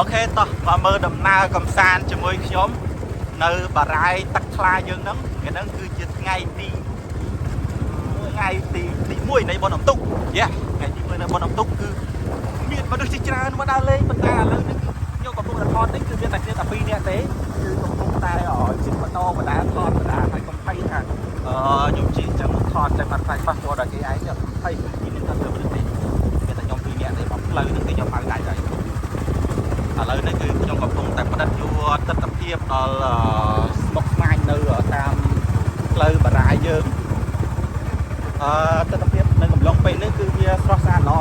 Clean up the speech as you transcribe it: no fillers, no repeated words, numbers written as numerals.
OK តោះមកមើលដំណើរកំសាន្តជាមួយខ្ញុំ នៅបារាយទឹកថ្លាយើងហ្នឹងថ្ងៃហ្នឹងគឺជាថ្ងៃទី1នៃបុណ្យអុំទូកយ៉ាថ្ងៃទី1នៃបុណ្យអុំទូកគឺមានមនុស្សជាច្រើនមកដើរលេងប៉ុន្តែឥឡូវនេះគឺខ្ញុំកំពុងតែថតនេះគឺមានតែគ្នាតែ2នាក់ទេគឺកំពុងតែជិះម៉ូតូបដាថតបដាហើយកុំភ័យថាអឺខ្ញុំជិះអញ្ចឹងថតចាំអត់ខ្លាចប៉ះពាល់ដល់គេឯងទេភ័យគឺទីនេះទៅទៅមនុស្សទេមានតែខ្ញុំ2នាក់ទេមកផ្លូវនេះគឺខ្ញុំបើកដាច់ហើយ ឥឡូវនេះគឺខ្ញុំកំពុងតែផ្ដិតយកទស្សនភាពដល់ស្មុគស្មាញនៅតាមផ្លូវបារាយយើងអឺទស្សនភាពនៅកំឡុងពេលនេះគឺវាស្រស់ស្អាតល្អ